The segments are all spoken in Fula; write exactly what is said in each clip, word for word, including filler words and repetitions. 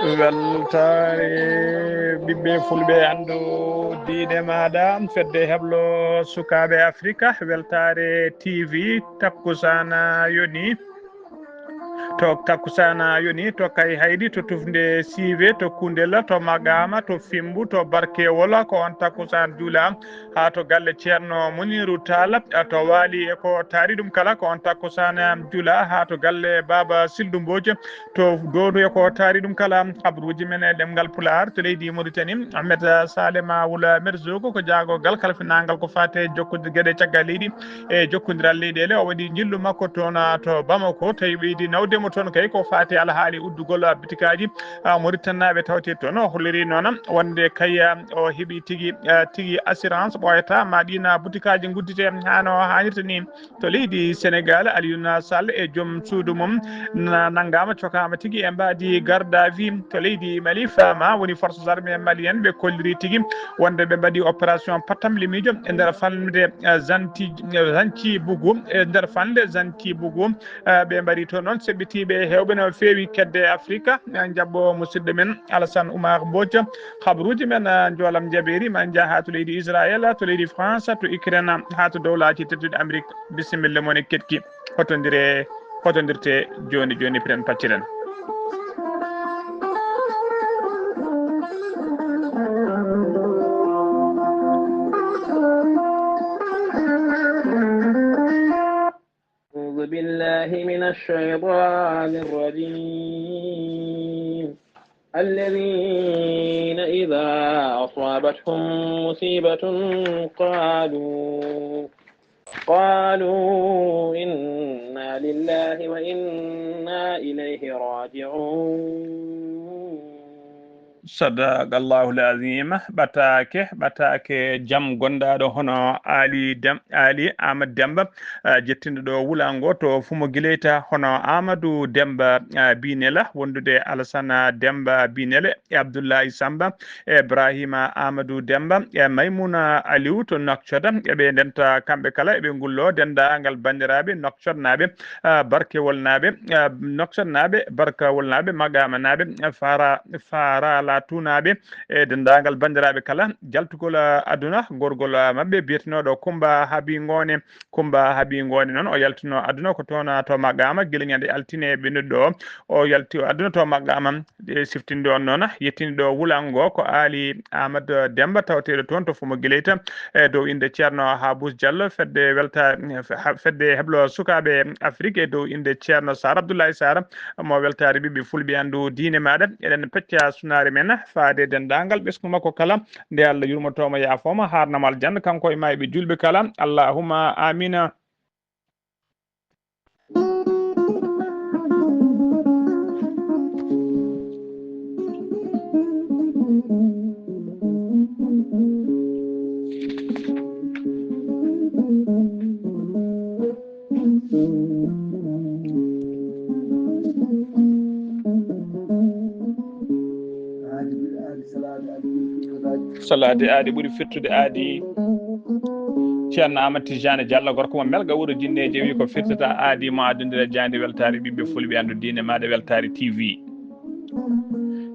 Weltaare ɓiɓɓe fulɓe anndu diine maaɗa, fedde heblo sukaaɓe Afrika, weltaare T V, takkusaan yoni. To takkusaan yoni, to Kayhayɗi, to Tufnde Siiwe, to Kundel, to Maqaama, to Fimbu, to Barkeewol, ko on takkusaan juula haa to galle Ceerno Muniru Taal, to Waali e ko taari ɗum kala, ko on takkusaan juula haa to galle Baaba Sildu Mbooj, to Doodo e ko taari ɗum kala. Habruuji men e ɗemngal Pulaar to leydi Muritani, Ahmed Salema Wula Merzogo ko jaagorgal kalfinaangal ko faati e jokkude geɗe caggal leydi e jokkondiral leyɗeele. O waɗi njillu makko toon, ah, to Bamako, tawi ɓeydi nawde mo toon kay ko faati e alhaali uddugol, ah, bitikaaji, ah, Mauritanie naaɓe tawte toon. O holliri noon wonde kay, ah, o heɓi tigi, ah, tigi assurance ɓooyata ma ɗiin butikaaji nguddite haa no haanirta ni. To leydi Senegal, Alioune Sall e joom suudu mum na-, nanngaama, cokaama tigi e mbaadi garde à vue. To leydi Mali, fama woni forces armées maliennes ɓe kolliri tigi wonde ɓe mbaɗi opération pattamlimiijo e nder falnde, eh, Zanti-, Zanci Bugu, e nder falnde Zanci Bugu. Eh, ɓe mbaɗi toon noon seɓɓitiiɓe heewɓe no feewi kedde Afrika. Eh, njaɓɓo musidɗo men Alassane Oumar Mbodj. Habruuji men, eh, njoolam jabeeri ma njaha to leydi Israël, to leydi France, to Ukraine, haa to dowlaaji tedduɗi Amérique. Bisimilla mon e keɗki. Hotondire, hotondirte jooni jooni, piren pacciren. أعوذ بالله من الشيطان الرجيم. الذين إذا أصابتهم مصيبة قالوا، قالوا إنا لله وإنا إليه راجعون. Sadaqallahul azim. Ɓataake, ɓataake jam gondaaɗo hono Ali Dem-, Ali Amadou Demba, ah, jettinɗo ɗo wulango to Fumo Gileyta, hono Amadou Demba, ah, Binela, wondude Alassane Demba Binela e Abdoulaye Samba e Ibrahima Amadou Demba e Maimouna Aliou to Nouakchott. Eɓe ndenta kamɓe kala, eɓe ngullo denndaangal banndiraaɓe Nouakchottnaaɓe, ah, Barkewolnaaɓe, ah, Nouakchottnaaɓe, Barkewolnaaɓe, Magamanaaɓe, ah, Fara, Faralatunaaɓe, e denndaangal banndiraaɓe kala. Jaltugol, ah, aduna, gorgol, ah, maɓɓe biyetenooɗo Kumba Habi Ngoone. Kumba Habi Ngoone noon, o yaltino aduna ko toon, ah, to Maqaama, gila ñande altine ɓennuɗo o. O yalti o aduna to Maqaama, e siftinde on noon, yettini ɗo wulango ko Ali Amadou Demba, tawteeɗo toon to Fumo Gileyta, e dow innde Ceerno Habous Diallo, fedde welta-, ha-, fedde heblo sukaaɓe Afrik, e dow innde Ceerno Sar Abdoulaye Sar, mo weltaare ɓiɓɓe fulɓe anndu diine maaɗa. Eɗen pecca sunaare men faade denndaangal ɓesngu makko kala, nde Allah yurmotooma, yaafooma, haarnama aljanna, kanko e maayɓe julɓe kala. Allahumma amina. Salaade aadi ɓuri firtude aadi. Ceerno Amadou Tijani Diallo, gorko mo Melga, wuro Jinneeji, wi ko firtata aadi mo adondira jaandi weltaare ɓiɓɓe fulɓe anndu diine maaɗa weltaare T V.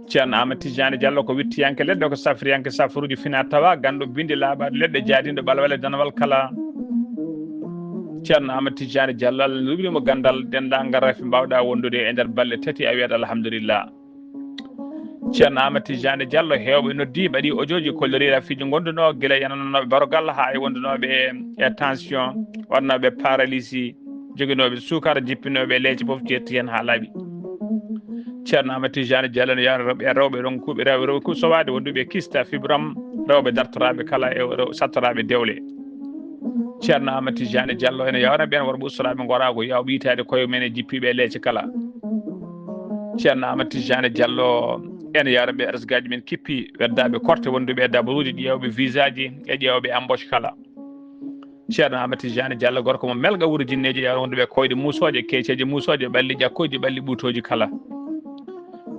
Ceerno Amadou Tijani Diallo ko wittiyanke leɗɗe, ko safriyanke safruuji fina tawa, ganndo bindi laaɓaade leɗɗe, jaadinɗo ɓalwale danawal kala. Ceerno Amadou Tijani Diallo, Allah luɓirimo ganndal, denndaangal rafi mbaawɗa wondude e nder balɗe tati, a wiyat alhamdulillah. Ceerno Amadou Tijani Diallo, heewɓe noddi, mbaɗi ojooji, kollori rafiiji, gondunoo gila yananooɓe barogal haa e wondunooɓe e tension, wonnooɓe paralysie, joginooɓe suukara, jippinooɓe leece, fof cetti heen haa laaɓi. Ceerno Amadou Tijani Diallo no yawna rewɓe, rewɓe ronkuɓe, rewɓe, rewɓe ku-, sowaade wonduɓe kyste, fibrome, rewɓe dartoraaɓe kala e rew-, sattoraaɓe dewle. Ceerno Amadou Tijani Diallo ene yawna ɓeen worɓe ustoraaɓe ngoraagu, yawɓe yitaade koye mum en e jippiiɓe e leece kala. Ceerno Amadou Tijani Diallo ene yawna ɓe arsigaaji men kippi, weddaaɓe korte wonduɓe e dabaruuji, ƴeewɓe visaaji e ƴeewɓe embauche kala. Ceerno Amadou Tijani Diallo, gorko mo Melga, wuro Jinneeji, yawna wonduɓe koyɗe muusooje, keeceeje muusooje, ɓalli ƴakkooji, ɓalli ɓuutooji kala.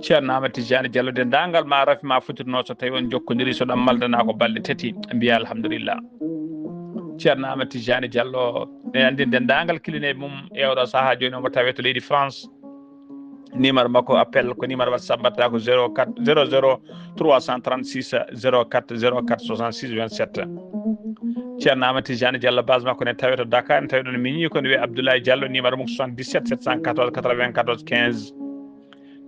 Ceerno Amadou Tijani Diallo, denndaangal ma rafi ma fotirnoo, so tawi on jokkondiri, so ɗam maldana ko balɗe tati, mbiya alhamdulillah. Ceerno Amadou Tijani Diallo, en anndi denndaangal kilineeɓe mum e oɗo sahaa jooni, omo tawee to leydi France. Numéro makko appel ko numéro WhatsApp, mbaɗata ko zéro quatre, zéro zéro trois cent trente-six, zéro quatre, zéro quatre soixante-six vingt-sept. Ceerno Amadou Tidiane Diallo, base makko ne tawe to Dakar, ne tawe ɗon miñi ko ne wiye Abdoulaye Diallo, numéro mum soixante-dix-sept sept cent quatorze quatre-vingt-quatorze quinze.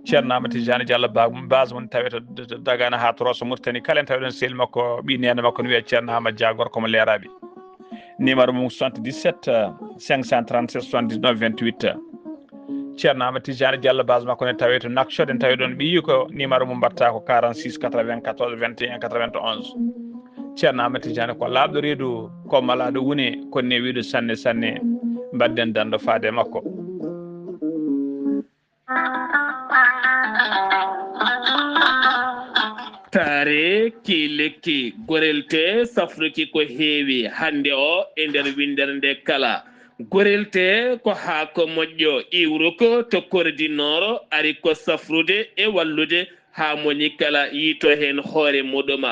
Ceerno Amadou Tidiane Diallo, ba-, base mum tawe to, to, to Dagana haa Toroso Mauritanie, kala ne tawe ɗon sehil makko, ɓii neene makko ne wiye Ceerno Amadou Dia, gorko mo Leeraɓe. Numéro mum soixante-dix-sept cinq cent trente-sept soixante-dix-neuf vingt-huit. Ceerno Amadou Tidiane Diallo, base makko ne tawe to Nouakchott, en tawe ɗon ɓiyi ko numéro mum mbaɗata ko quarante-six quatre-vingt-quatorze vingt et un quatre-vingt-onze. Ceerno Amadou Tidiane ko laaɓɗo reedu, ko malaaɗo wune, ko newiiɗo sanne sanne. Mbaɗden danndo faade e makko. Taare ki lekki, gorel tee safruki ko heewi hannde o e nder winndere nde kala. Gorel tee ko haako moƴƴo iwruko to Corée du Nord, ari ko safrude e wallude haa moni kala yiito heen hoore muɗum.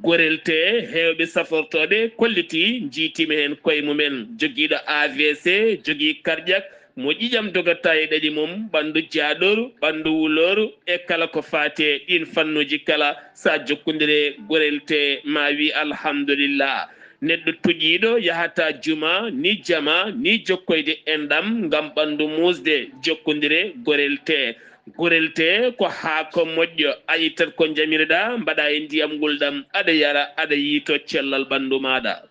Gorel tee heewɓe safortooɓe kolliti njiitiima heen koye mumen, jogiiɗo A V C, jogii karƴak, mo ƴiƴam dogata e ɗaɗi mum, ɓanndu jaaɗooru, ɓanndu wulooru e kala ko faati e ɗiin fannuuji kala, so a jokkondire gorel tee, ma wi alhamdulillah. Neɗɗo tuƴiiɗo yahata juma, ni jama, ni jokkoyde enɗam ngam ɓanndu muusde, jokkondire gorel tee. Gorel tee ko haako moƴƴo, a ittat ko njamirɗa, mbaɗa e ndiyam ngulɗam, aɗa yara, aɗa yiito cellal ɓanndu maaɗa.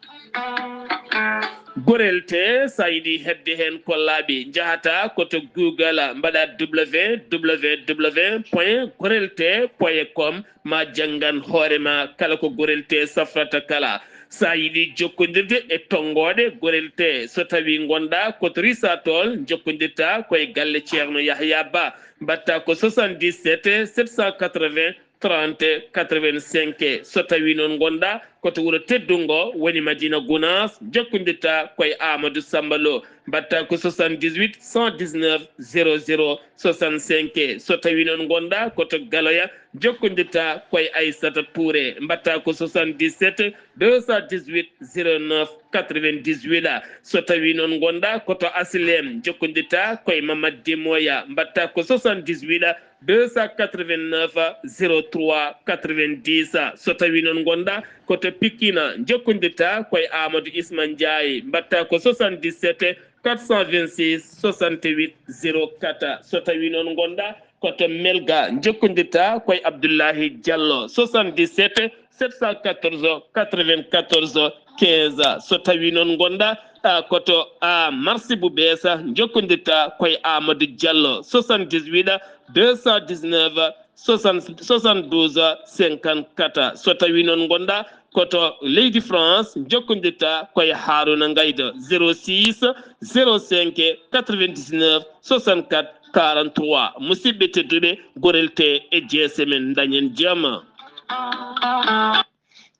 Gorel tee, so a yiɗi heɓde heen ko laaɓi, njahata ko to Google, mbaɗa W W W point gorel tee point com, ma janngan hoore ma kala ko gorel tee safrata kala. So a yiɗi jokkondirde e tonngooɗe gorel tee, so tawii ngonɗa ko to Risatol, njokkondirta ko e galle Ceerno Yahya Ba, mbaɗta ko soixante-dix-sept sept cent quatre-vingts trente quatre-vingt-cinq. So tawii noon ngonɗa ko to wuro teddungo, woni Madina Gunaas, jokkondirta ko e Amadou Samba Lo, mbaɗta ko soixante-dix-huit cent dix-neuf zéro zéro soixante-cinq. So tawii noon ngonɗa ko to Galoya, jokkondirta ko e Aissata Touré, mbaɗta ko soixante-dix-sept deux cent dix-huit zéro neuf quatre-vingt-dix-huit. So tawii noon ngonɗa ko to Asilem, jokkondirta ko e Mamad Demoya, mbaɗta ko soixante-dix-huit deux cent quatre-vingt-neuf zéro trois quatre-vingt-dix. So tawii noon ngonɗa ko to Pikine, jokkondirta ko e Amadou Isma Ndiaye, mbaɗta ko soixante-dix-sept quatre cent vingt-six soixante-huit zéro quatre. So tawii noon ngonɗa ko to Melga, jokkondirta ko e Abdoulahi Diallo, soixante-dix-sept sept cent quatorze quatre-vingt-quatorze quinze. So tawii noon ngonɗa, ah, ko to, ah, Marsi bu Beesa, jokkondirta ko e Amadou Diallo, soixante-dix-huit deux cent dix-neuf soixante, soixante-douze cinquante-quatre. So tawii noon ngonɗa ko to leydi France, jokkondirta ko e Haruna Ngaydo, zéro six zéro cinq quatre-vingt-dix-neuf soixante-quatre quarante-trois. Musidɓe tedduɓe, gorel tee e jeese men, dañen jam.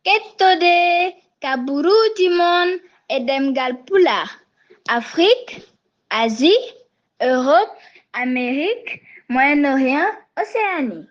Kettode kaburuuji mon e ɗemngal Pulaar, Afrik, Asie, Europe, Amérique, Moyen-Orient, Océanie.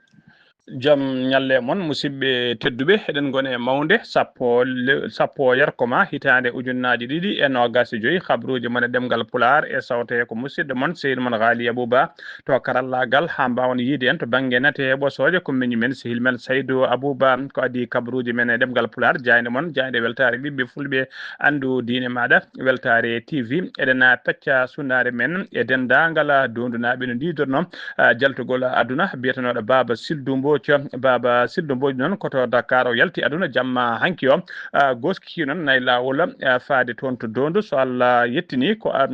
Jam ñalle mon, musidɓe tedduɓe, eɗen ngoni e mawnde sappo le-, sappo yerkoma hitaande ujunnaaji ɗiɗi e noogas e joy. Kabaruuji mon e ɗemngal Pulaar e sawte ko musidɗo mon, sehil mon Ghali Abouba, to karallaagal, haa mbaawon yiide en to bannge nate e ɓosooje, ko miñi men, sehil men Saydou Abouba. Ko adii kabaruuji men e ɗemngal Pulaar, jaaynde mon, jaaynde weltaare ɓiɓɓe fulɓe, anndu diine maaɗa, Weltaare T V. Eɗen pecca sunnaare men e denndaangal doondunaaɓe no ndiidorno, ah, jaltugol aduna, biyetenooɗo Baaba Sildu Mbooc. Baaba Sildu Mbooc noon ko to Dakar o yalti aduna jamma hanki o. Ah, goski noon nayi laawol, ah, faade toon to Doondu. So Allah yettini ko, ah,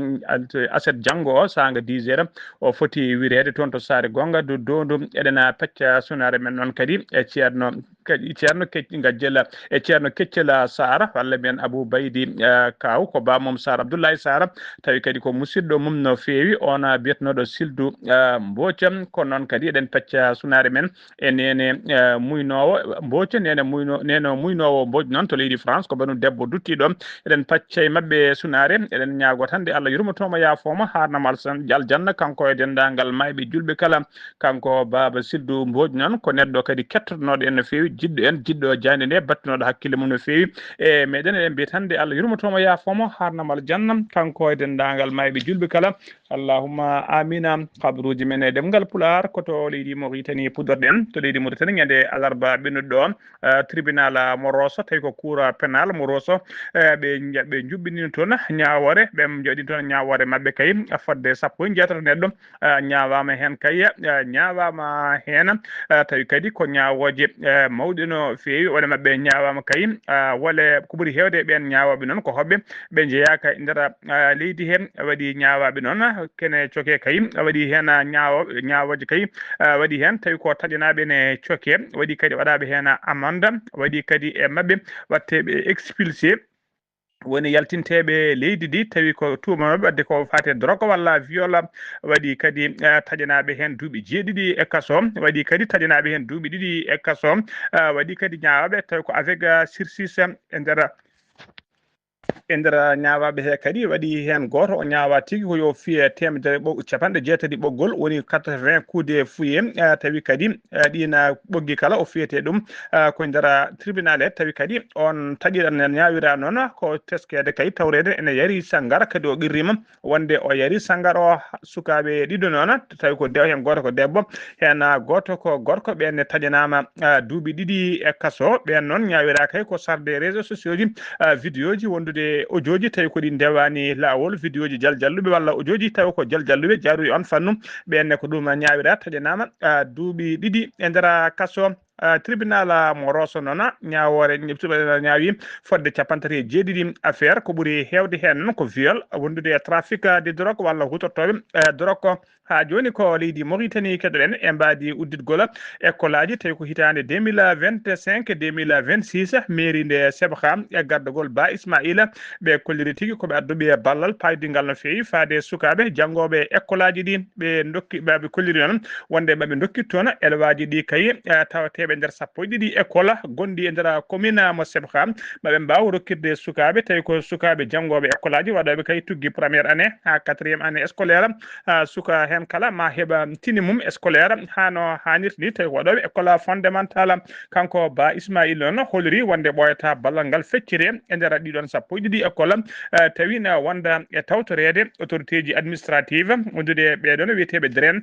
aset janngo o, saanga dix heures, o foti wireede toon to Saare Gonga du Doondu. Eɗen pecca sunnaare men noon kadi e Ceerno kadi Ceerno Kec-, Ngajjel e Ceerno Keccel Saara, walla mbiyen Abou Baydi, eh, Kaaw, ko bammum Saara Abdoulaye Saara, tawi kadi ko musidɗo mum no feewi, on, eh, biyetenooɗo Sildu, eh, Mbooc. Kono noon kadi eɗen pecca sunaare men e Nene, eh, muynoowo Mbooc, nene muyno-, nene muynoowo Mbooc noon to leydi France, ko banu debbo duttiiɗo. Eɗen pacca e maɓɓe sunaare, eɗen ñaago tan nde Allah yurmotooma, yaafooma, haarnama alsan-, aljanna, kanko e denndaangal maayɓe julɓe kala. Kanko Baaba Siddu Mbooc noon ko neɗɗo kadi kettotonooɗo en no feewi, jiɗɗo en, jiɗɗo jaaynde nde, battinooɗo hakkille mum no feewi. E meɗen eɗen mbiya tan nde Allah yurmotooma, yaafooma, haarnama aljanna, kanko e denndaangal maayɓe julɓe kala. Allahumma amina. Kabaruuji men e ɗemngal Pulaar ko to leydi Mauritanie puɗɗorɗen. To leydi Mauritanie ñande alarba ɓennuɗo ɗo, eh, tribunal, ah, mo Rosso, tawi ko cour pénal mo Rosso, eh, ɓe nja-, ɓe njuɓɓinino toon ñaawoore, ɓe njoɗɗini toon ñaawoore maɓɓe kay, fodde sappo e jeetato neɗɗo, ah, ñaawaama heen kay, ah, ñaawaama heen, ah, tawi kadi ko ñaawooje, eh, mawɗe no feewi, wole maɓɓe ñaawaama kay, ah, wole ko ɓuri heewde e ɓeen ñaawooɓe noon ko hoɓɓe, ɓe njeyaaka e nder, ah, leydi he, waɗi ñaawaaɓe noon, kene coke kay, waɗi heen, ah, ñaawo-, ñaawooje kay, ah, waɗi heen tawi ko taƴanaaɓe ne coke, waɗi kadi waɗaaɓe heen amande, waɗi kadi e maɓɓe waɗteeɓe expulsé, woni yaltinteeɓe leydi ndi, tawi ko tuuma maɓɓe wadde ko faati e drogue walla viol, waɗi kadi, ah, taƴanaaɓe heen duuɓi jeeɗiɗi e kaso, waɗi kadi taƴanaaɓe heen duuɓi ɗiɗi e kaso, ah, waɗi kadi ñaawaaɓe tawi ko avec, ah, sursis e nder e nder ñaawaaɓe he kadi waɗi heen gooto, o ñaawaa tigi ko yo fiye teemedere ɓo-, capanɗe jeetati ɓoggol, woni quatre-vingts coups de fouet, eh, tawi kadi, eh, ɗiin, eh, ɓoggi kala o fiyetee ɗum, eh, ko nder tribunal he, tawi kadi on taƴiran ñaawiraa noon ko teskeede kay tawreede ene yari sangara, kadi o qirriima wonde o yari sangara o. Sukaaɓe ɗiɗo noon, tawi ko de-, heen gooto ko debbo, heen, ah, gooto ko gorko, ɓeen ne taƴanaama, ah, duuɓi ɗiɗi e kaso. Ɓeen noon ñaawiraa kay ko sarde réseaux sociaux ji, ah, vidéo ji wondude audio ji, tawi ko ɗi ndewaani laawol, vidéo ji jaljalluɓe walla audio ji, tawi ko jaljalluɓe jaaruɗi on fannu. Ɓeen ne ko ɗum ñaawiraa, taƴanaama, ah, duuɓi ɗiɗi e nder kaso. Ah, tribunal, ah, mo Rosso noon, ñaawoore, tribunal ñaawi fodde capanɗe tati e jeeɗiɗi affaire. Ko ɓuri heewde heen noon ko viol, wondude e trafic de drogue walla hutortooɓe, eh, drogue. Haa jooni ko leydi Mauritanie keɗoɗen e mbaadi udditgol école aji, tawi ko hitaande deux mille vingt-cinq, deux mille vingt-six, mairie nde Sebha e gardagol Ba Ismaila, ɓe kolliri tigi ko ɓe adduɓe ballal paydingal no feewi faade sukaaɓe janngooɓe e école aji ɗi. Ɓe ndokki, ɓe, ɓe kolliri noon wonde maɓe ndokkit toon élève aji ɗi kay, eh, tawateeɓe nder sappo e ɗiɗi école gonɗi e nder commune mo Sebha, maɓe mbaaw rokkirde sukaaɓe, tawi ko sukaaɓe janngooɓe école aji waɗooɓe kay tuggi première année haa quatrième année scolaire. Ah, suka heen kala ma heɓa tini mum scolaire haa no haanirta ni, tawi ko waɗooɓe école fondamentale. Kanko Ba Ismail noon holiri wonde ɓooyata ballal ngal feccite e nder ɗiɗon sappo e ɗiɗi école, eh, tawi na wonda e tawtoreede autorité ji administrative wondude e ɓee ɗoon wiyeteeɓe DREN,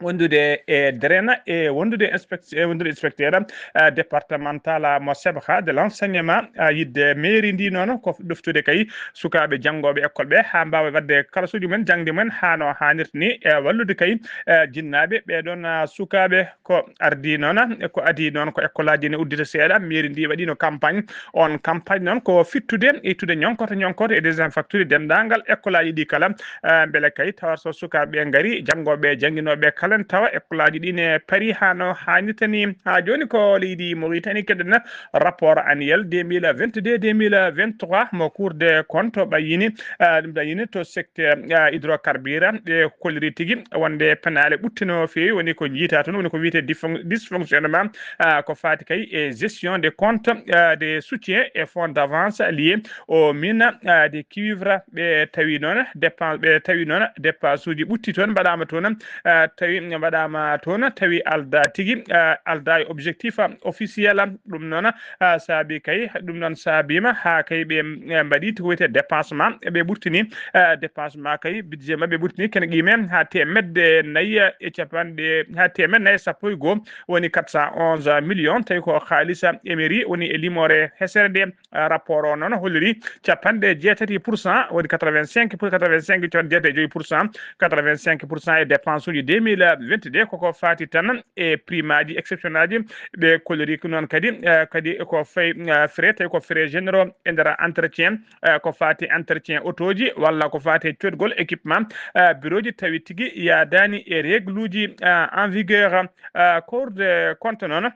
wondude e DREN e wondude inspec-, e wondude inspecteur, eh, départemental mo Sebha de l'enseignement, eh, yidde mairie ndi noon ko ɗoftude kay sukaaɓe janngooɓe école ɓe haa mbaawa waɗde kalasuuji mumen, jaŋde mumen haa no haanirta ni, e wallude kay, eh, jinnaaɓe ɓee ɗoon, ah, sukaaɓe. Ko ardii noon, ko adii noon ko école aji ne uddita seeɗa, mairie ndi waɗiino campagne. On campagne noon ko fittude, ittude ñonkoto ñonkoto e désinfectude denndaangal école aji ɗi kala, eh, mbele kay tawa so sukaaɓe ɓe ngari, janngooɓe, jannginooɓe kala ne tawa école aji ɗi ne parii haa no haanirta ni. Haa jooni ko leydi Mauritanie keɗen rapport annuel deux mille vingt-deux deux mille vingt-trois mo Cour des comptes ɓayyini, eh, ɗum ɓayyini to secteur, eh, hydrocarbure, ɓe kolliri tigi wonde penaale ɓutte no feewi, woni ko njiita toon, woni ko wiyetee dysfon-, dysfonctionnement, ah, ko faati kay e gestion des comptes, ah, des soutiens et fonds d'avance liés au mine, ah, de cuivre. Ɓe tawi noon dépense, ɓe tawi noon dépense uji ɓutti toon mbaɗaama toon, ah, tawi mbaɗaama toon, tawi aldaa tigi, ah, aldaa e objectif, ah, officiel. Ɗum noon, ah, saabi kay, ɗum noon saabiima haa kay ɓe, eh, mbaɗi ko wiyetee dépensement, ɓe ɓurtini, ah, dépensement kay, budget maɓɓe ɓurtini kene qiime haa teemedde nayi e capanɗe, haa teemedde nayi e sappo e goo, woni quatre cent onze millions, tawi ko haalisa émiri woni e limoore hesere nde. Ah, rapport o noon holliri capanɗe jeetati pour cent, woni quatre-vingt-cinq pour, quatre-vingt-cinq point jeetati e joyi pour cent, quatre-vingt-cinq pour cent e dépense uji deux mille vingt-deux, koko faati tan e prime aji exceptionnel aji. Ɓe kolliri ko noon kadi, eh, kadi ko fay, eh, frais, tawi ko frais généraux e nder entretien, eh, ko faati entretien auto ji walla ko faati e codgol équipement, eh, bureau ji, tawi tigi yaadaani e règle uji, eh, en vigueur, eh, Cour des comptes noon.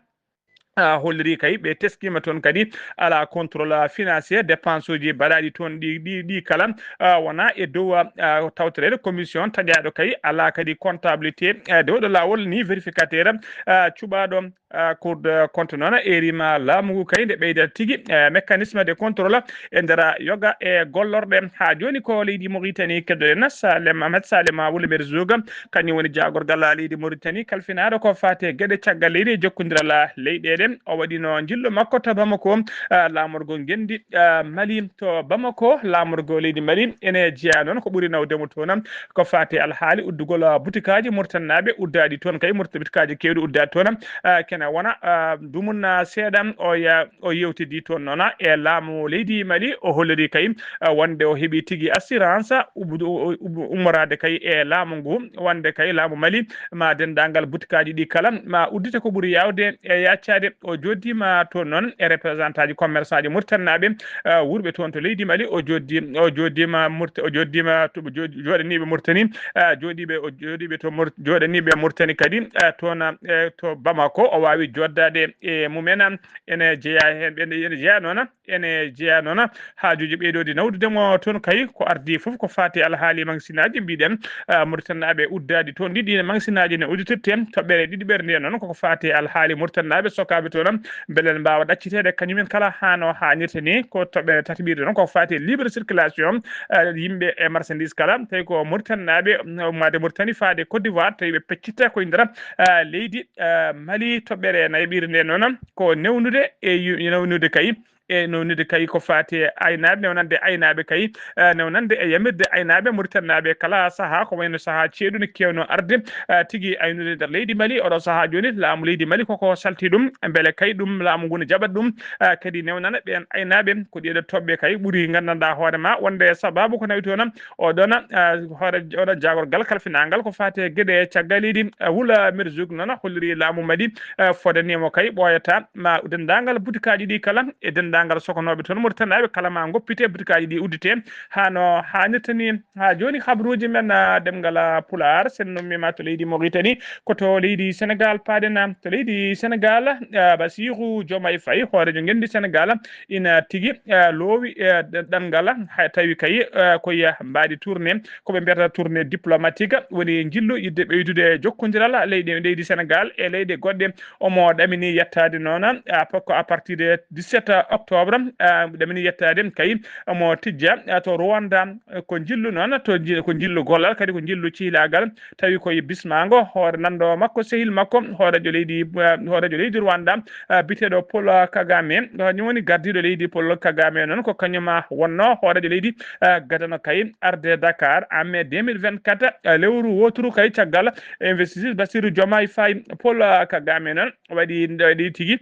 ah, holliri kay ɓe teskiima toon kadi alaa contrôle financier, dépense uji baɗaaɗi toon ɗi, ɗi, ɗi kala, ah, wonaa e dow, ah, tawtoreede commission taƴaaɗo kay, alaa kadi comptabilité, ah, dewɗo laawol ni vérificateur, ah, cuɓaaɗo, ah, Cour de compte noon erima laamu ngu kay nde ɓeydata tigi, ah, mécanisme de contrôle e nder yoga e gollorɗe. Haa jooni ko leydi Mauritanie keddoɗen, Salem Ahmed Salem Wouly Merzoug, kañum woni jaagorgal leydi Mauritanie kalfinaaɗo ko faati e geɗe caggal leydi e jokkondiral leyɗeele. O waɗino njillu makko to Bamako, ah, laamorgo ngenndi, ah, Mali. To Bamako, laamorgo leydi Mali ene jeyaa noon ko ɓuri nawde mo toon ko faati e alhaali uddugol, ah, butikaaji Mauritanie naaɓe uddaaɗi toon kay, Maurit-, butikaaji keewɗi uddaaɗi toon, ah, kene wona, ah, dumunna seeɗa o ya-, o yewtidi toon noon e laamu leydi Mali. O holliri kay, ah, wonde o heɓi tigi assurance ubu-, u-, u-, ummoraade kay e laamu ngu, wonde kay laamu Mali ma denndaangal butikaaji ɗi kala ma uddite ko ɓuri yaawde e yaccaade. O jooɗdiima toon noon e représentant ji commerçant ji Mauritanie naaɓe, ah, wurɓe toon to leydi Mali. O jooɗdi-, o jooɗdiima Maurit-, o jooɗdiima to jo-, jooɗaniiɓe Mauritanie, ah, jooɗiiɓe, o jooɗiiɓe to Maurit-, jooɗaniiɓe Mauritanie kadi, ah, toon, eh, to Bamako. O waawi jooɗdaade e mumen. Ene jeyaa heen, ɓe, ene jeyaa noon, ene jeyaa noon haajuuji ɓeydoodi nawdude mo toon kay. Ko ardii fof ko faati alhaali maŋsinaaji, mbiɗen, ah, Mauritanie naaɓe uddaaɗi toon ɗi, ɗiin maŋsinaaji ne udditirte. Toɓɓere ɗiɗiɓere nde noon koko faati alhaali Mauritanie naaɓe sokaaɓe toon, mbele mbaawa ɗacciteede kañumen kala haa no haanirta ni. Ko toɓɓere tataɓirde noon koko faati libre circulation, ah, yimɓe e marchandise kala, tawi ko Mauritanie naaɓe, mm, ummaade Mauritanie faade Côte d'Ivoire, tawi ɓe peccitta koye nder, ah, leydi, ah, Mali. Toɓɓere nayaɓire nde noon ko newnude e yu-, newnude kay, e newnude kay ko faati e aynaaɓe, newnande aynaaɓe kay, eh, newnande e yamirde aynaaɓe Mauritanie naaɓe kala sahaa, ko wayno sahaa ceeɗu ne keewno arde, eh, tigi aynude nder leydi Mali. Oɗo sahaa jooni laamu leydi Mali koko salti ɗum, mbele kay ɗum laamu ngu ne jaɓat ɗum, eh, kadi newnana ɓeen aynaaɓe. Ko ɗeeɗo toɓɓe kay ɓuri nganndanɗaa hoore ma wonde sabaabu ko nawi toon, oɗon, eh, hoore, oɗon jaagorgal kalfinaangal ko faati e geɗe caggal leydi, eh, Wula Merzoug noon holliri laamu Mali, eh, fodaniimo kay ɓooyata ma denndaangal butikaaji ɗi kala e denndaangal sokonooɓe toon Mauritanie naaɓe kala ma ngoppite butikaaji ɗi uddite haa no haanirta ni. Haa jooni habruuji men, ah, ɗemngal, ah, Pulaar, sen nummiima to leydi Mauritanie, ko to leydi Senegaal paaɗen. To leydi Senegaal, ah, Bassirou Diomaye Faye, hooreejo ngenndi Senegaal, ina tigi, ah, loowi, ah, ɗ-, ɗanngal, hay tawi kay, ah, ko ya mbaɗi tournée, ko ɓe mbiyata tournée diplomatique, woni njillu yiɗde ɓeydude jokkondiral leydi, leydi Senegaal e leyɗe goɗɗe. Omo ɗamini yettaade noon, ah, ko à partir de dix-sept octobre, ah, ɗamini yettaade kay omo tijja, ah, to Rwanda. Ko njillu noon, to nji-, ko njillu gollal, kadi ko njillu cihlaagal, tawi koye bismaango hoore nanndo makko, sehil makko, hooreejo leydi, eh, hooreejo leydi Rwanda, eh, biyeteeɗo Paul Kagame, kañum woni gardiiɗo leydi Paul Kagame noon, ko kañum wonnoo hooreejo leydi, eh, gadano kay arde Dakar en mai deux mille vingt-quatre, eh, lewru wooturu kay caggal investiture Bassirou Diomaye Faye. Paul Kagame noon waɗi, waɗi tigi,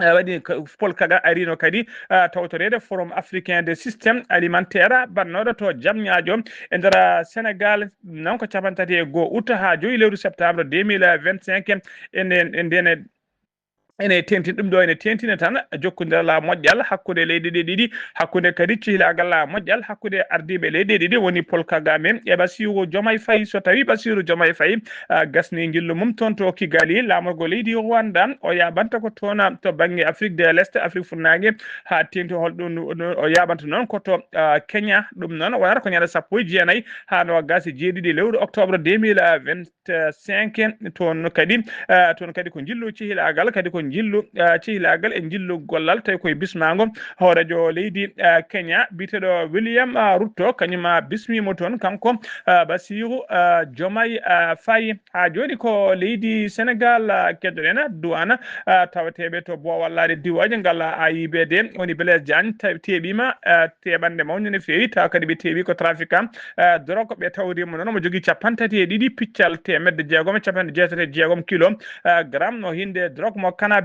eh, waɗi ko Paul Kagame arino kadi, eh, tawtoreede Forum Africain de Système Alimentaire bannooɗo to Diamniadio e nder Senegaal, noon ko cappanɗe tati e go'o août haa joyi lewru septembre deux mille vingt-cinq. E nden, e nden, ene tentin ɗum ɗo, ene tentina tan jokkondiral moƴƴal hakkunde leyɗe ɗe ɗiɗi, hakkunde kadi cihlaagal moƴƴal hakkunde ardiiɓe leyɗe ɗiɗi, woni Paul Kagame e Bassirou Diomaye Faye. So tawi Bassirou Diomaye Faye, ah, gasni njillu mum toon to Kigali, laamorgo leydi Rwanda, o yaaɓanta ko toon to bannge Afrique de l'Est, Afrique Fuɗnaange, haa teeŋti hol ɗum o yaaɓanta noon ko to, ah, Kenya. Ɗum noon wonata ko ñande sappo e jeenayi haa noogaas e jeeɗiɗi lewru octobre deux mille vingt-cinq. Toon kadi, ah, toon kadi ko njillu cehilaagal, kadi ko njillu, ah, cehilaagal e njillu gollal, tawi koye bismaango hooreejo leydi, ah, Kenya, biyeteeɗo William, ah, Ruto, kañum, ah, bismiimo toon, kanko, ah, Bassirou, ah, Diomaye, ah, Faye. Haa jooni ko leydi Senegaal, ah, keddoɗen, duwana, ah, tawateeɓe to boowal laaɗe diwaaji ngal, ah, A I B D, woni Blaise Diagne, ta-, teeɓiima, ah, teeɓannde mawnde no feewi, tawa kadi ɓe teeɓi ko trafiquant, ah, drogue, ɓe tawriima noon omo jogii cappanɗe tati e ɗiɗi piccal teemedde jeegom e cappanɗe jeetati e jeegom kilo, ah, gramme, no hinde drogue mo cannabis.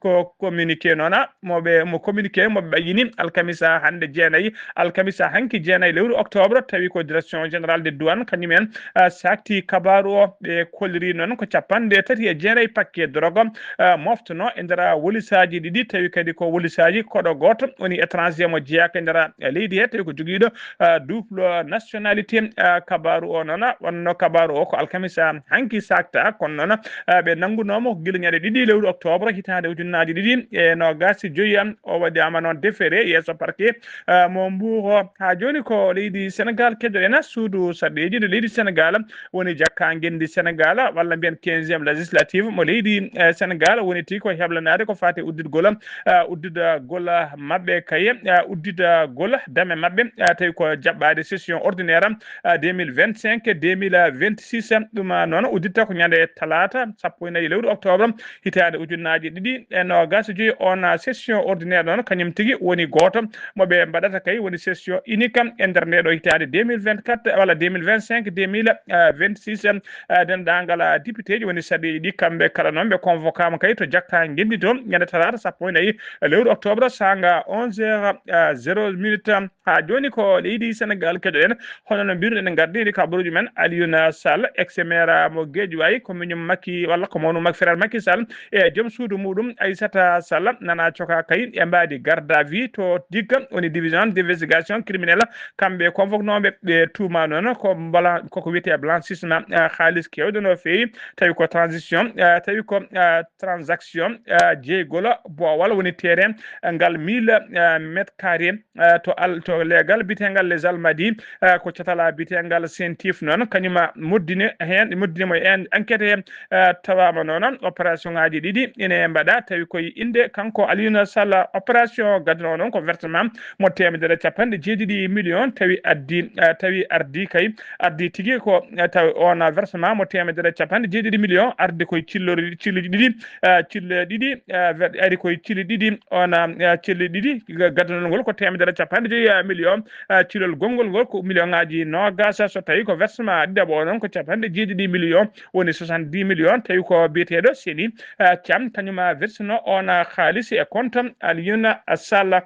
Ko communiqué noon, ah, mo ɓe, mo communiqué mo ɓe ɓayyini alkamisa hannde jeenayi, alkamisa hanki jeenayi lewru octobre, tawi ko direction générale de douane kañum en, ah, sakti kabaaru o. Ɓe kolliri noon ko cappanɗe tati e jeenayi paquet drogue, ah, moftono e nder wolisaaji ɗiɗi, tawi kadi ko wolisaaji koɗo gooto woni étranger mo jeyaaka e nder leydi he, tawi ko jogiiɗo, ah, double nationalité. Ah, kabaaru o noon, wonno kabaaru o ko alkamisa hanki sakta, kono noon, ah, ɓe nanngunooma ko gila ñande ɗiɗi lewru octobre hitaande ujunnaaji ɗiɗi e noogaas e joyi. O waɗaama noon defere yeeso parquet, eh, mo Mbuur o. Haa jooni ko leydi Senegaal keɗoɗen, suudu sarɗiiji ndu leydi Senegaal woni jakka ngenndi Senegaal, walla mbiyen quinzième législative mo leydi, eh, Senegaal, woni tigi ko heblanaade ko faati udditgol, eh, udditgol maɓɓe kay, eh, udditgol dame maɓɓe, eh, tawi ko jaɓɓaade session ordinaire, eh, deux mille vingt-cinq, deux mille vingt-six. Ɗum, eh, noon udditta ko ñande talaata sappo e nayi lewru octobre hitaande ujunnaaji ɗiɗi e noogaas e joyi. On, eh, session ordinaire noon kañum tigi woni gooto mo ɓe mbaɗata kay woni session unique e nder nde ɗo hitaande deux mille vingt-quatre walla deux mille vingt-cinq, deux mille vingt-six. Eh, denndaangal, eh, député ji woni sarɗiiji ɗi, kamɓe kala noon ɓe convoquaama kay to jakka ngenndi to ñande talaata sappo e nayi lewru octobre, saanga onze heures, eh, zéro minute. Haa jooni ko leydi Senegaal keɗoɗen, hono no mbiruɗen en ngardini kabaruuji men, Alioune Sall, ex-maire mo Guédiawaye, ko miñum Macky walla ko mawnu Macky, frère Macky Sall, e joom suudu muɗum Aissata Sall nana coka kay e mbaadi garde à vue to digga woni division d'investigation criminelle. Kamɓe convoquenooɓe ɓe tuuma noon ko bala-, koko wiyetee blanchissement, eh, haalis keewɗo no feewi, tawi ko transition, eh, tawi ko, eh, transaction, eh, jeygol boowal woni terrain, eh, ngal mille, eh, mètres carrés, eh, to al-, to leegal bitengal Les Almadies, eh, ko catala bitengal Sentif noon, kañum moddini heen, moddini mo en enquête heen, eh, tawaama noon opération ngaaji ɗiɗi ine mbaɗa, tawi koye innde kanko Alioune Sall. Opération gaddanoo noon ko versement mo teemedere capanɗe jeeɗiɗi million, tawi addi, eh, tawi ardi kay, ardi tigi ko, eh, tawi on versement mo teemedere capanɗe jeeɗiɗi million ardi koye cillori-, cilluji ɗiɗi, eh, cille ɗiɗi, eh, ver-, ari koye cille ɗiɗi, on, eh, cille ɗiɗi, ga-, gaddanol ngol ko teemedere capanɗe joyi, eh, million, eh, cillol gonngol ngol ko million ngaaji noogaas, so tawi ko versement ɗiɗaɓo o noon ko capanɗe jeeɗiɗi million, woni soixante-dix million, tawi ko biyeteeɗo Seni, eh, Thiam, kañum, eh, versino on, eh, haalis e compte Alioune Sall.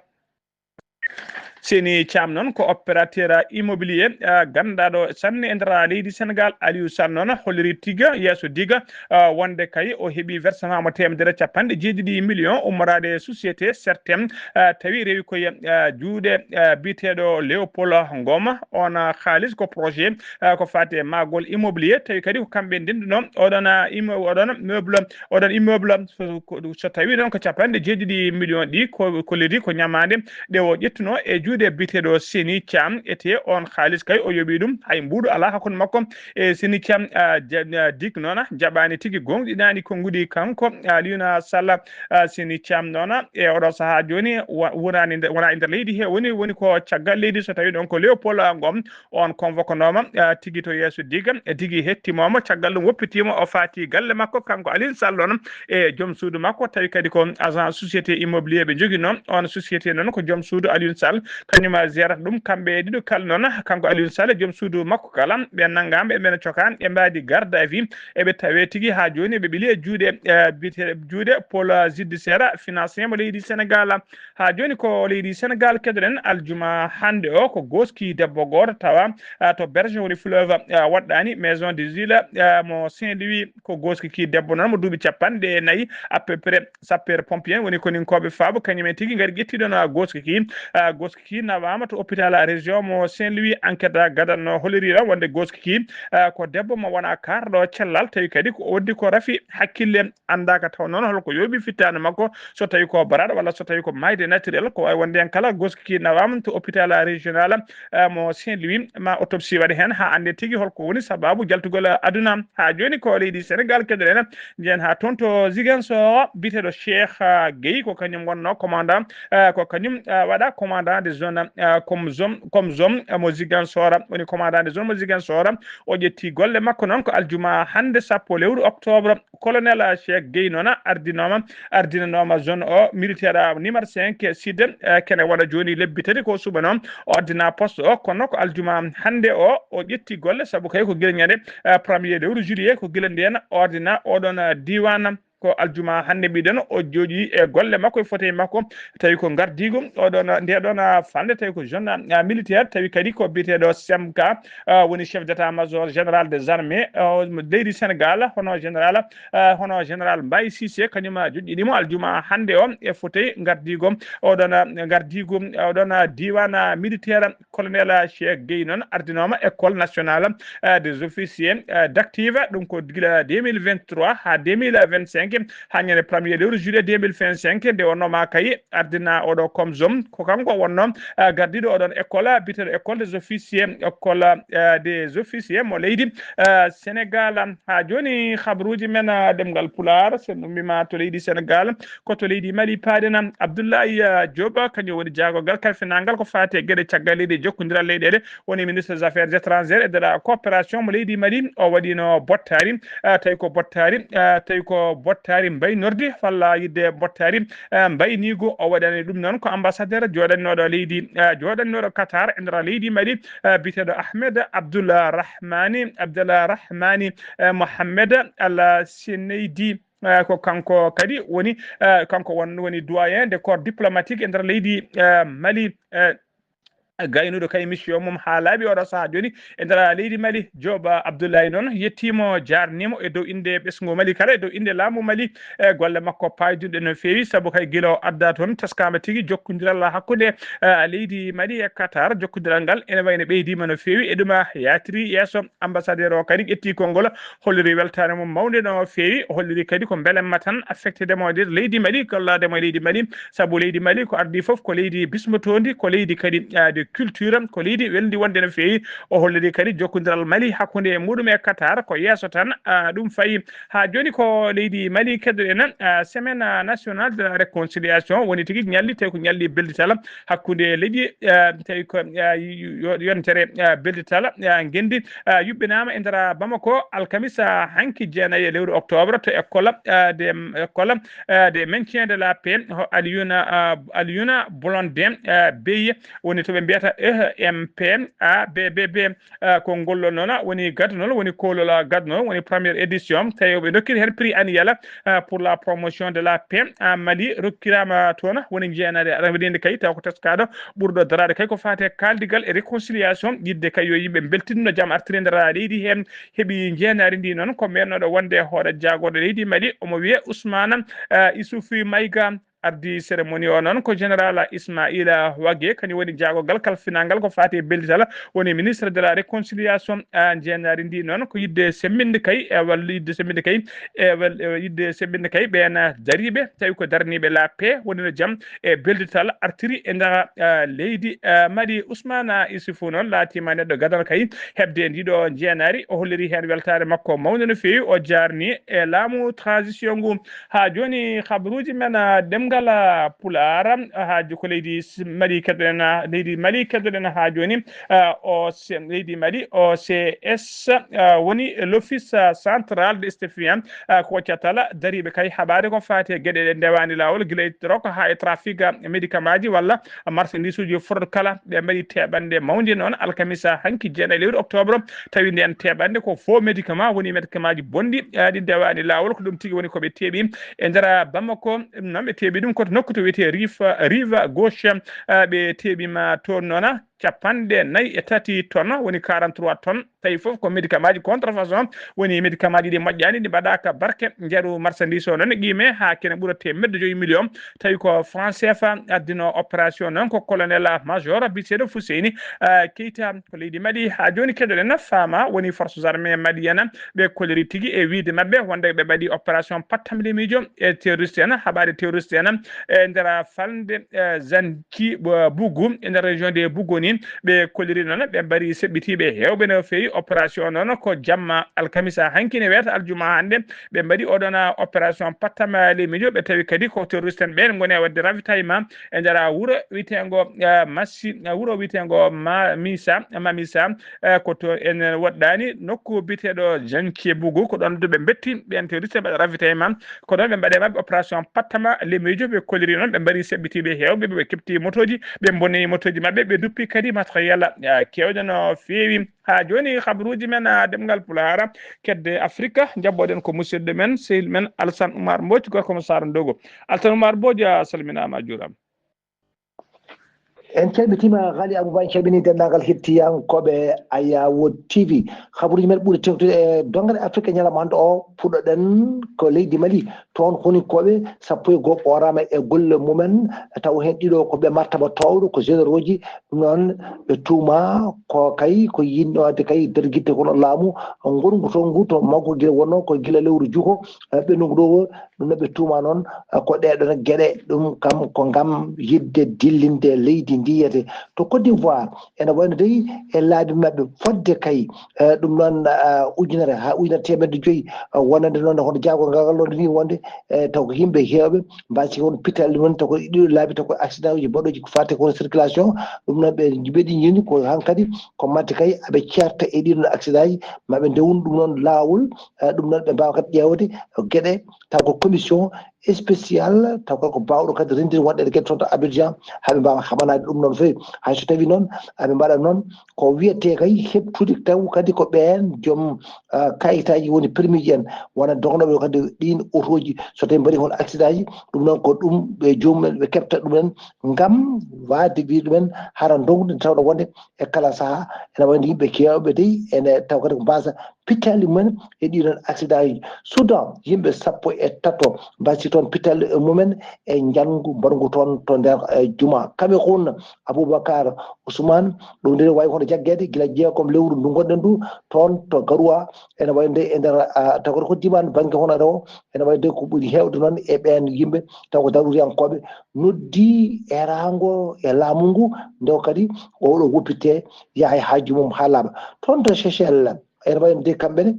Seni Thiam noon ko opérateur immobilier, eh, ganndaaɗo sanne e nder leydi Senegaal. Aliou Sall noon holliri tiga yeeso diga, eh, wonde kay o heɓi versement mo teemedere capanɗe jeeɗiɗi million ummoraade e société Sertem, eh, tawi rewi koye, eh, juuɗe, eh, biyeteeɗo Léopold Ngoma. On, eh, haalis ko projet, eh, ko faati e maagol immobilier, tawi kadi ko kamɓe ndennduno oɗon, eh, immo-, oɗon meuble, oɗon immeuble, so, ko, so tawi noon ko capanɗe jeeɗiɗi million ɗi ko, kolliri ko ñamaande ɗe o ƴettuno e juuɗe biyeteeɗo Seni Thiam, ete on haalis kay o yoɓi ɗum, hay mbuuɗu alaa hakkunde makko e Seni Thiam. Ah, ja-, ah, dik noon jaɓaani tigi, gooŋɗinaani konnguɗi kanko, ah, Alioune Sall. Ah, Seni Thiam noon e oɗo sahaa jooni wa-, wonani nde, wona e nder leydi he, woni, woni ko caggal leydi, so tawi ɗon ko Léopold Ngom, on convoquenooma, ah, tigi to yeeso diga, e tigi hettimooma, caggal ɗum woppitiima, o faati galle makko, kanko Alioune Sall noon, e joom suudu makko, tawi kadi ko agent société immobilier ɓe njoginoo. On société noon ko joom suudu Alioune Sall, kañum jeerata ɗum. Kamɓe e ɗiɗo kala noon, kanko Alioune Sall e joom suudu makko kala, ɓe nanngaama, ɓe cokaa, ɓe mbaadi garde à vue, eɓe tawee tigi haa jooni, ɓe ɓili e juuɗe, eh, biyetee-, juuɗe pôle judiciaire financier mo leydi Senegaal. Haa jooni ko leydi Senegaal keɗoɗen. Aljuma hannde o ko gooski debbo gooto tawa, ah, to berge woni fleuve, ah, waɗɗaani maison des îles, ah, mo Saint-Louis. Ko gooski ki debbo noon mo duuɓi capanɗe nayi à peu près. Sapeur pompier woni koninkooɓe faabo kañum en tigi ngari ƴetti ɗon, ah, gooski ki. Ah, gooski ki nawaama to hôpital région mo Saint-Louis. Enquête gadano holliri ɗon wonde gooski ki, ah, ko debbo mo wona kaarɗo cellal, tawi kadi ko o waddi ko rafi hakkille anndaaka taw noon holko yooɓi fittaandu makko, so tawi ko baraɗo walla so tawi ko maayde naturel, ko waawi wonde heen kala. Gooski ki nawaama to hôpital régional, eh, mo Saint-Louis, ma autopsie waɗe heen haa annde tigi holko woni sabaabu jaltugol aduna. Haa jooni ko leydi Senegaal keɗoɗen, njehen haa toon to Ziguinchor, biyeteeɗo Cheikh, ah, Gueye, ko kañum wonnoo commandant, eh, ko kañum, eh, waɗa commandant de zone, eh, comme zone, comme zone, eh, mo Ziguinchor, woni commandant de zone mo Ziguinchor. O ƴetti golle makko noon ko aljuma hannde sappo lewru octobre. Colonel Cheikh Gueye noon ardinooma, ardinanooma zone o militaire numéro cinq sud, eh, kene waɗa jooni lebbi tati ko suɓa noon o ardina poste o, kono ko aljuma hannde o, o ƴetti golle, sabu kay ko gila ñande, eh, premier lewru juillet, ko gila ndeen o ardina oɗon, eh, diiwaan. Ko aljuma hannde mbiɗen o jooɗi e golle makko e fotey makko, tawi ko ngardiigu oɗon, nde ɗon, ah, falnde, tawi ko zone, ah, militaire, tawi kadi ko biyeteeɗo Semka, ah, woni chef d'état-major général des armées, ah, leydi Senegaal, hono général, ah, hono général Mbaye Cissé, kañum, ah, joƴƴinimo aljuma hannde o e fotey ngardiigu oɗon, ah, ngardiigu oɗon, ah, diiwaan, ah, militaire. Colonel Cheikh Gueye noon ardinooma école nationale, ah, des officiers, ah, d'active, ɗum ko gila deux mille vingt-trois haa deux mille vingt-cinq. Afrique, haa ñande premier lewru juillet deux mille vingt-cinq, nde wonnoo ma kay ardina oɗo COMSOM, ko kanko wonnoo, ah, gardiiɗo oɗon école, biyeteeɗo école des officiers, école, ah, des officiers mo leydi, ah, Sénégal. Haa jooni, habaruuji men, ah, ɗemngal Pulaar, so en ummiima to leydi Sénégal, ko to leydi Mali paaɗen. Abdoulaye, ah, Diop, kañum woni jaagorgal kalfinaangal ko faati e geɗe caggal leydi e jokkondiral leyɗeele, woni ministre des Affaires étrangères et de la coopération mo leydi Mali. O waɗiino bottaari, ah, tawi ko bottaari, ah, tawi ko bottaari mbaynordi, walla yidde bottaari, ah, mbayniigu. O waɗani ɗum noon ko ambassadeur jooɗannooɗo leydi, ah, jooɗannooɗo Qatar e nder leydi Mali, ah, biyeteeɗo Ahmed Abdullah Rahmani, Abdullah Rahmani, ah, Mohamed Al Seneydi. Ah, ko kanko kadi woni, ah, kanko won-, woni doyen des corps diplomatiques e nder leydi, ah, Mali. Ah, gaynuɗo kay mission mum haa laaɓi oɗo sahaa jooni e nder leydi Mali. Joop Abdoulaye noon yettiimo, jaarniimo e dow innde ɓesngu Mali kala, e dow innde laamu Mali. E golle makko paayduɗe no feewi, sabu kay gila o adda toon, teskaama tigi jokkondiral hakkunde, eh, leydi Mali e Qatar. Jokkondiral ngal ene wayno ɓeydiima no feewi, e ɗum, ah, yaatiri yeeso. Ambassadeur o kadi ƴetti konngol, holliri weltaare mum mawnde no feewi, holliri kadi ko mbelamma tan affecté demo e nder leydi Mali, gollaade mo e leydi Mali, sabu leydi Mali ko ardii fof ko leydi bismotoondi, ko leydi kadi, ah, de culture, ko leydi welndi wonde no feewi. O holliri kadi jokkondiral Mali hakkunde e muɗum e Qatar ko yeeso tan, ah, ɗum fayi. Haa jooni ko leydi Mali keddoɗen, ah, semaine, ah, nationale de la réconciliation woni tigi ñalli, tawi ko ñalli beldital hakkunde leƴƴi, ah, tawi ko, ah, yo-, yontere, ah, beldital, ah, ngenndi, ah, yuɓɓinaama e nder Bamako alkamisa hanki jeenayi e lewru octobre to école, ah, de, école, ah, de maintien de la paix, ho Alioune, ah, Alioune Blondin, ah, Beye, woni to ɓe mbiyata E M P A B B B. Ah, ko ngol ɗon noon woni gadunol, woni koolol, ah, gadunol, woni première édition. Tawi ɓe ndokkiri heen prix annuel, ah, pour la promotion de la paix, ah, Mali, rokkiraama toon, woni jeenaade aɗa waɗi kay, taw ko teskaaɗo ɓurɗo daraade kay ko faati e kaaldigal e réconciliation, yiɗde kay yo yimɓe mbeltino jam artiri nder leydi heen. Heɓi jeenaari ndi noon ko meernooɗo wonde hoore jaagorɗe leydi Mali, omo wiyee Ousmane, ah, Issoufou Maïga. Ardi cérémonie o noon ko général Ismaïla Wagué, kañum woni jaagorgal kalfinaangal ko faati e beldital, woni ministre de la réconciliation. Ah, jeenaari ndi noon ko yiɗde semmbinde kay, e walla yiɗde semmbinde kay, e wal-, e yiɗde semmbinde kay ɓeen dariiɓe, tawi ko daraniiɓe la paix, woni no jam e beldital artiri e nder, ah, leydi, ah, Mali. Ousmane Issoufou noon laatiima neɗɗo gadano kay heɓde ndiɗo jeenaari. O holliri heen weltaare makko mawnde no feewi, o jaarni e laamu transition ngu. Haa jooni, habaruuji men, ah, ɗemngal, ah, Pulaar, ah, haa jo-, ko leydi S-, Mali keddoɗen, ah, leydi Mali keddoɗen haa jooni, ah, O C, leydi Mali, O C S, ah, woni l'Office, ah, Central de Statistiques, ah, ko caatal dariiɓe kay haɓaade ko faati e geɗe ɗe ndewaani laawol, gila e drogue haa e trafic, ah, médicament ji walla marchandise uji fraude kala. Ɓe mbaɗi teɓanɗe mawnde noon alkamisa hanki jeenayi lewru octobre, tawi ndeen teɓanɗe ko faux médicament, woni médicament ji bonɗi, ah, ɗi ndewaani laawol. Ko ɗum tigi woni ko ɓe teɓi e nder Bamako. Ɗum noon ɓe teɓi ɗum ko to nokku to wiyetee Rive, Rive Gauche, ah, ɓe teɓiima toon noon capanɗe nayi e tati tonnes, woni quarante-trois tonnes. Tawi fof ko médicament ji contrefaçon, woni médicament ji ɗi moƴƴaani, ɗi mbaɗaaka barke. Njaru marchandise o noon qiime haa kene ɓura teemedde joyi million. Tawi ko franc C F A addino opération noon, ko colonel major biyeteeɗo Fuseyni, ah, Keita, ko leydi Mali. Haa jooni keɗoɗen faama woni forces armées maliennes, ɓe koliri tigi e wiyde maɓɓe wonde ɓe mbaɗi opération pattam lemiijo e terroriste en, haɓaade terroriste en e nder falnde, eh, Zanki, eh, Bougou, e nder région de Bougou ni. Ɓe koliri noon, ɓe mbaɗi seɓɓitiiɓe heewɓe no feewi. Opération noon ko jamma alkamisa hanki ne wiyata aljuma hannde. Ɓe mbaɗi oɗon, ah, opération pattam lemiijo. Ɓe tawi kadi ko terroriste en ɓeen ngoni e waɗde ravitaillement e nder wuro wiyeteengo, ah, Massi, ah, wuro wiyeteengo Ma-, Misa, Mamisa, eh, ko to en woɗɗaani nokku biyeteeɗo Zanki Bougou. Ko ɗoon ɓe mbetti ɓeen terroriste ɓe ravitaillement. Ko ɗoon ɓe mbaɗi maɓɓe opération pattam lemiijo. Ɓe koliri noon, ɓe mbaɗi seɓɓitiiɓe heewɓe, ɓe keɓti motooji, ɓe mbonni motooji maɓɓe, ɓe nduppi kadi matériel, ah, keewɗo no feewi. Haa jooni, habaruuji men, ah, ɗemngal Pulaar, kedde Afrika, njaɓɓoɗen ko musidɗo men, sehil men Alsan Oumar Mbodj, gorko mo Saara Ndogo. Alsan Oumar Mbodj, a salminaama, a juuraama. En calmitiima, Ghali Abouba, en calminii denndaangal hettiyankooɓe Ayawo T V. Habaruuji men ɓuri teeŋtude e donngal Afrika ñalawma hannde o, puɗɗoɗen ko leydi Mali. Toon koni koɓe sappo e goo ɓooraama e golle mumen, taw heen ɗiɗo ko ɓe martaba toowɗo, ko généraux ji. Ɗum noon ɓe tuuma ko kay ko yinnoode kay nder gitte kono laamu ngongu toon ngu to maggu gila wonno ko gila lewru juko, eh, ɓe nungu ɗo. Ɗum noon ɓe tuuma noon, eh, ko ɗee ɗoon geɗe ɗum kam ko ngam yiɗde dillinde leydi ndi yiyete. To Côte d'Ivoire ene wayno dey e laabi maɓɓe fodde kay, eh, ɗum noon, eh, ujunere haa ujunere teemedde joyi, eh, wonande noon hono jaagorgal ngal ɗo ni wonde, eh, taw ko yimɓe heewɓe mbaasi won pital ɗum noon taw ko ɗiɗo laabi taw ko accident uji baɗooji ko faate kono circulation. Ɗum noon ɓe mbeɗi ñini ko hankadi ko matti kay aɓe ceerta e ɗiɗon accident ji maɓe ndewun ɗum noon laawol, eh, ɗum noon ɓe mbaawa kadi ƴeewde geɗe taw ko commission spécial taw ko baawɗo kadi renndinde wonɓe geɗe toon to Abidjan haa ɓe mbaawa haɓanaade ɗum noon feewi. Hay so tawii noon aɓe mbaɗa noon ko wiyetee kay heɓtude taw kadi ko ɓeen joom, ah, kayitaaji woni permis ji en wona dognooɓe kadi ɗiin otooji so tawii mbaɗi hol accident ji ɗum noon ko ɗum ɓe joomum en ɓe keɓta ɗum en ngam waasde wiide ɗum en hara ndogde tawɗo wonde e kala sahaa ene wayno yimɓe keewɓe dey ene taw kadi ko mbaasa pittaali mumen e ɗiɗon accident uji. Soudan, yimɓe sappo e tato mbasi toon pittaali mumen e njanngu mbaɗngu toon to nder, eh, juma. Cameroun, Aboubacar Ousmane, ɗum nde wayi hono jaggeede gila jeegom lewru ndu ngonɗen ndu toon to Garoua, ene wayi nde e nder, ah, taw ko diiwaan bannge hono rewo, ene wayi nde ko ɓuri heewde noon e ɓeen yimɓe taw ko daruriyankooɓe noddi e raango e laamu ngu, nde o kadi oɗo woppite yaha e haaju mum haa laaɓa. Toon to Seychelles, ene wayi nde kamɓe ne,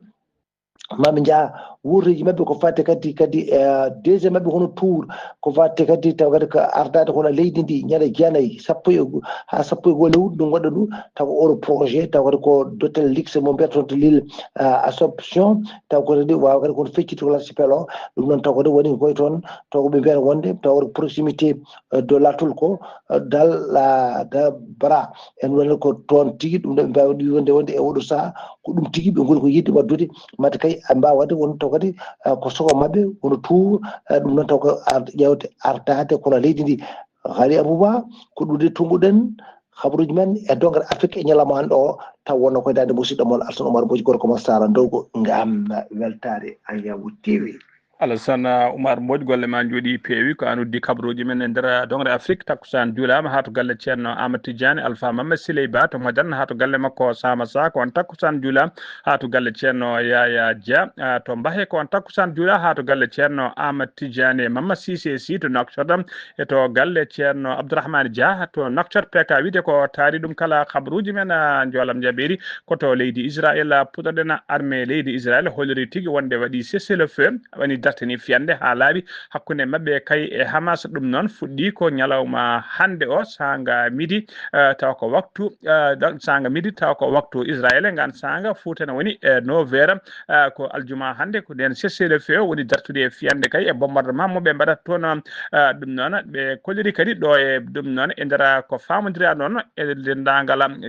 maɓe njaha wuurdeeji maɓɓe ko faati kadi, kadi, eh, deuxième maɓɓe hono tour, ko faati kadi taw kadi ko ardaade kono leydi ndi ñande jeenayi, sappo e go-, haa sappo e goo lewru ndu ngonɗen ndu, taw ko oɗo projet, taw kadi ko d'hôtel luxe mo mbiyata toon to Lille, eh, Assomption, taw ko kadi waawa kadi kono fecciti ko l'archipel o, ɗum noon taw kadi woni koye toon, taw ko ɓe mbiyata wonde, taw ko proximité, eh, de l'atoll ko, eh, dal, la, da bra, en wonde ko toon tigi, ɗum ɗo ɓe mbaawi ɗum wonde, wonde e oɗo sahaa, ko ɗum tigi ɓe ngoni ko yiɗde waɗdude, mate kay ɓe mbaawa waɗde won taw kadi, eh, ko soko maɓɓe, woni tour, eh, ɗum noon taw ko ar-, ƴeewde artaade kono leydi ndi. Haali Abuba, ko ɗum de tunnguɗen, habaruuji men e dongre Afrique e ñalawma hannde o, taw wonno koye daande musidɗo mon Alsan Omar Mboji gorko mo Sara Ndowgo, ngam weltaare Ayawu T V. Alassane Oumar Mbodj, golle ma njooɗi peewi. Ko an uddi kabaruuji men e nder dongre Afrique. Takkusaan juulaama haa to galle Ceerno Amadou Tidiane Alpha Mamadou Siley Ba to Moderne, haa to galle makko Sama Sa. Ko on takkusaan juulaama haa to galle Ceerno Yaya Dia, ah, to Mbahe. Ko on takkusaan juulaama haa to galle Ceerno Amadou Tidiane Mamadou Cissé Sy to Nouakchott, e to galle Ceerno Abdourahmane Dia to Nouakchott. P K wiyde ko taari ɗum kala kabaruuji men, ah, njoolam jabeeri. Ko to leydi Israël, ah, puɗɗoɗen. Armée leydi Israël holliri tigi wonde waɗi cessez-le-feu, woni dartini fiyande haa laaɓi hakkunde maɓɓe kay e Hamas. Ɗum noon fuɗɗi ko ñalawma hannde o, saanga midi, eh, tawa ko waktu, eh, da-, saanga midi tawa ko waktu Israël, ngaan saanga Fuuta ne woni, eh, neuf heures, eh, ko aljuma hannde, ko ndeen cessez-le-feu woni dartude e fiyande kay e bombardement mo ɓe mbaɗata toon. Eh, ɗum noon ɓe kolliri kadi ɗo e ɗum noon e nder ko faamondira noon e denndaangal, am,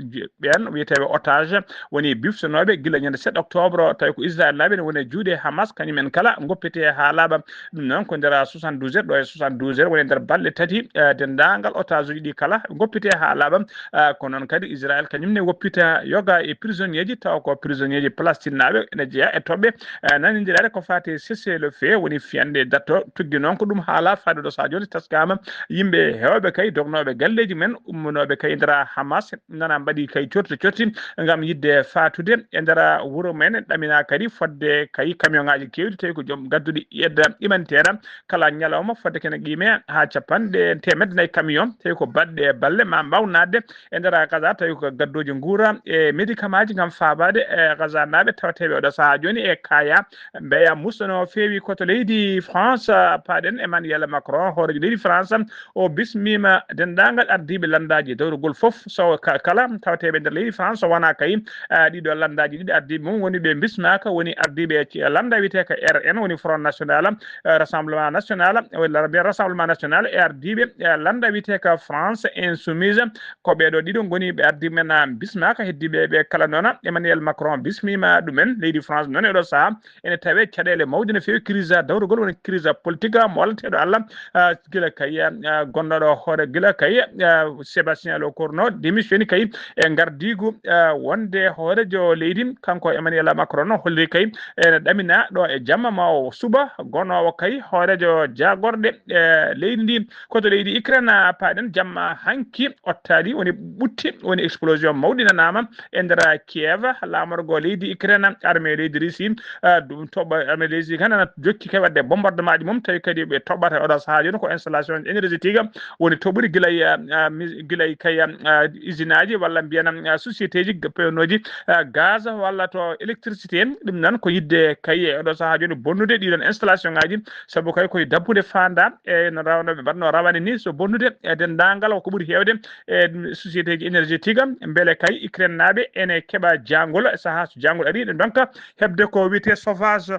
ɓeen wiyeteeɓe otage, woni biftonooɓe gila ñande sept octobre, tawi ko Israël naaɓe ne woni e juuɗe Hamas, kañum en kala ngoppite haa laaɓa. Ɗum noon ko nder soixante-douze heures, ɗo e soixante-douze heures, woni nder balɗe tati, eh, denndaangal otage uji ɗi kala ngoppite haa laaɓa. Eh, ko noon kadi Israël kañum ne woppita yoga e prisonnier ji, taw ko prisonnier ji Palestine naaɓe ene jeyaa e toɓɓe, eh, nanondiraade ko faati cessez-le-feu, woni fiyande datto. Tuggi noon ko ɗum haala faade ɗo sahaa jooni taskaama yimɓe heewɓe kay dognooɓe galleeji men, ummunooɓe kay nder Hamas, nana mbaɗi kay cotti cotti ngam yiɗde faatude e nder wuro men, ɗamina kadi fodde kay camion ŋaaji keewɗi, tawi ko joom gadduɗi aide humanitaire, kala ñalawma fodde kene qiime haa capanɗe teemedde nayi camion, tawi ko baɗɗe balle ma mbaaw naatde e nder Gaza, tawi ko gaddooji nguura e médicament ji ngam faabaade e Gaza naaɓe tawateeɓe oɗo sahaa jooni e kaya mbeya musɗo no feewi ko to leydi France. Paaɗen Emmanuel Macron, hooreejo leydi France, o bismiima denndaangal ardiiɓe lanndaaji dawrugol fof, so ka-, kala tawateeɓe nder leydi France, so wonaa kay, ah, ɗiɗo lanndaaji ɗiɗi ardiiɓe mum woni ɓe bismaaka, woni ardiiɓe ci-, lannda wiyeteeka R N, woni Front National, eh, Rassemblement National, walla mbiyen Rassemblement National, e ardiiɓe, eh, lannda wiyeteeka France Insoumise. Ko ɓee ɗoo ɗiɗo ngoni ɓe ardiiɓe men, ah, bismaaka. Heddiiɓe ɓe kala noon, Emmanuel Macron bismiima ɗumen. Leydi France noon e ɗoo sahaa ene tawee caɗeele mawɗe no feewi, crise dawrugol, woni crise politique mo wallateeɗo Allah, ah, gila kay, ah, gonnooɗo hoore gila kay, ah, Sébastien Lecornu démissioni kay e ngardiigu, ah, wonde hooreejo leydi. Kanko Emmanuel Macron holliri kay ene ɗamina ɗo e jamma ma o suɓo Trump, gonoowo kay hooreejo jaagorɗe e leydi ndi, ko to leydi Ukraine, paaɗen jamma hanki ottaali, woni ɓutti, woni explosion mawɗi nanaama e nder Kiev, laamorgo leydi Ukraine, armée leydi Russie, ah, ɗum toɓɓa, armée leydi Russie kan ana jokki kay waɗde bombardement ji mum, tawi kadi ɓe toɓɓata e oɗo sahaa jooni ko installation énergétique, woni toɓɓude gila e, ah, ah, mi-, gila e kay, ah, ah, usine aji walla mbiyen, ah, société ji, g-, pewnooji, ah, gaz walla to électricité. Ɗum noon ko yidde kay e oɗo sahaa jooni bonnude ɗiɗon installation ngaji, sabu kay koye dabbude faanda e no rawnooɓe mbaɗno rawane ni, so bonnude e denndaangal ko ɓuri heewde e société ji énergétique, mbele kay Ukraine naaɓe ene keɓa jaangol, sahaa so jaangol ari, ɗum ɗon ka heɓde ko wiyetee chauffage.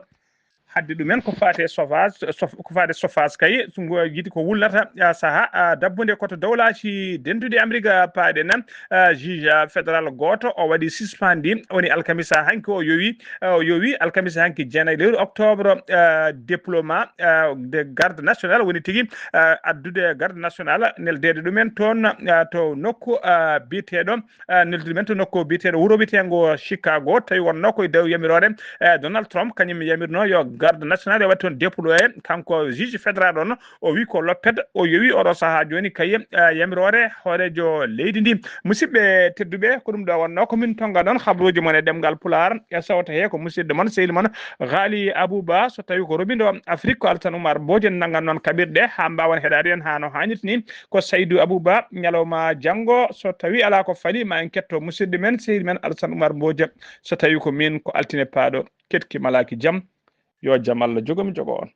Hadde ɗumen ko faati e chauffage, sof-, ko faati e chauffage kay, so ngo yiɗi ko wulnata, ah, sahaa, ah, dabbunde ko to dowlaaji dentuɗi Amérique, ah, paaɗen, ah, juge, ah, fédéral gooto o waɗi suspendi, woni alkamisa hanki o yowi, ah, o yowi alkamisa hanki jeenayi lewru octobre, ah, diplôme, ah, de garde nationale, woni tigi, ah, addude garde nationale, neldeede ɗumen toon, ah, to nokku, ah, biyeteeɗo, ah, neldude men to nokku biyeteeɗo wuro wiyeteengo Chicago, tawi wonnoo koye dow yamiroore, eh, Donald Trump, kañum yamirnoo yo garde nationale yo waɗ toon déployé, kanko juge fédéral on, o wi ko loppet, o yowi oɗo sahaa jooni kay, eh, yamiroore hooreejo leydi ndi. Musidɓe tedduɓe, ko ɗum ɗo wonnoo ko min tonga ɗon habruuji mon e ɗemngal Pulaar, e sawto he ko musidɗo mon, sehil mon, Ghali Abouba, so tawi ko robindo Afrique, ko Alassane Oumar Mboje nanngan noon kaɓirɗe haa mbaawan heɗaade en haa no haanirta ni. Ko Saydou Abouba, ñalawma janngo, so tawi alaa ko fali, ma en ketto musidɗo men, sehil men Alassane Oumar Mboje, so tawi ko min, ko altine paaɗo, ketki malaaki jam, yo jam Allah jogo mi jogo on.